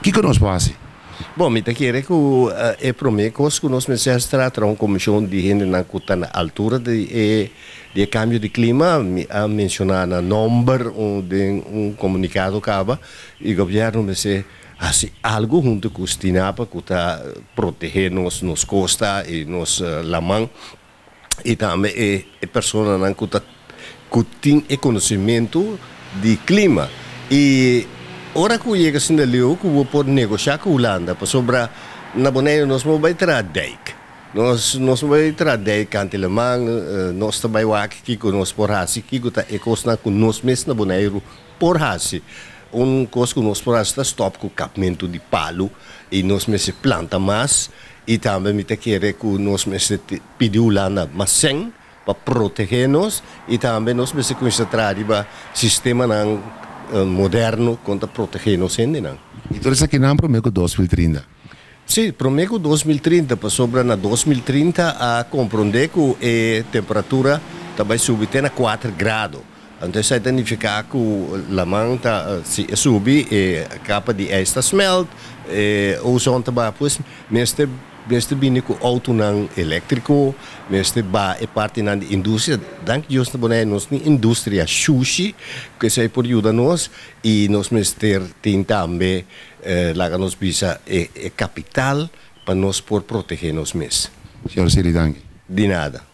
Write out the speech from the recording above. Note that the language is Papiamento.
Kiko nos por hasi? Bon, mi ta kere ku e promé kos ku nos mester hasi ta traha un komishon di hendenan ku ta na altura di e di e kambio di klima. Mi a menshoná nan nòmber den un komunikado kaba i gobièrnu mester hasi algu huntu ku Stinapa ku ta protehé nos nos kosta i nos laman i tambe e e personanan ku ta ku tin e konosementu di klima. I ora ku yega asina leu ku bo por negoshá ku Hulanda pasobra na Boneiru nos no bai traha dijk. Nos nos no bai traha dijk kant'i laman, nos ta bai wak kiko nos por hasi, kiko ta e kosnan ku nos mes na Boneiru por hasi. Un kos ku nos por hasi ta stòp ku kapmentu di palu i nos mester planta mas i tambe mi ta kere ku nos mester pidi Hulanda mas sèn pa protegé nos i tambe nos mester kuminsá traha riba sistemanan moderno kon ta protegé nos hendenan. I tur esakinan promé ku 2030? Sí, promé ku 2030, pasobra na 2030 a komprondé ku e temperatura ta bai subi te na kuater grado. Anto esei ta nifiká ku laman ta, si e subi e kapa di ijs ta smelt, e ozon ta baha. Pues mester mester bini ku outonan eléktriko, mester baha e partinan di industria. Danki Dios na Bonaire nos tin industria shushi ku esei por yuda nos i nos mester tin tambe laga nos bisa e kapital pa nos por protegé nos mes. Señor Siri danki. Di nada.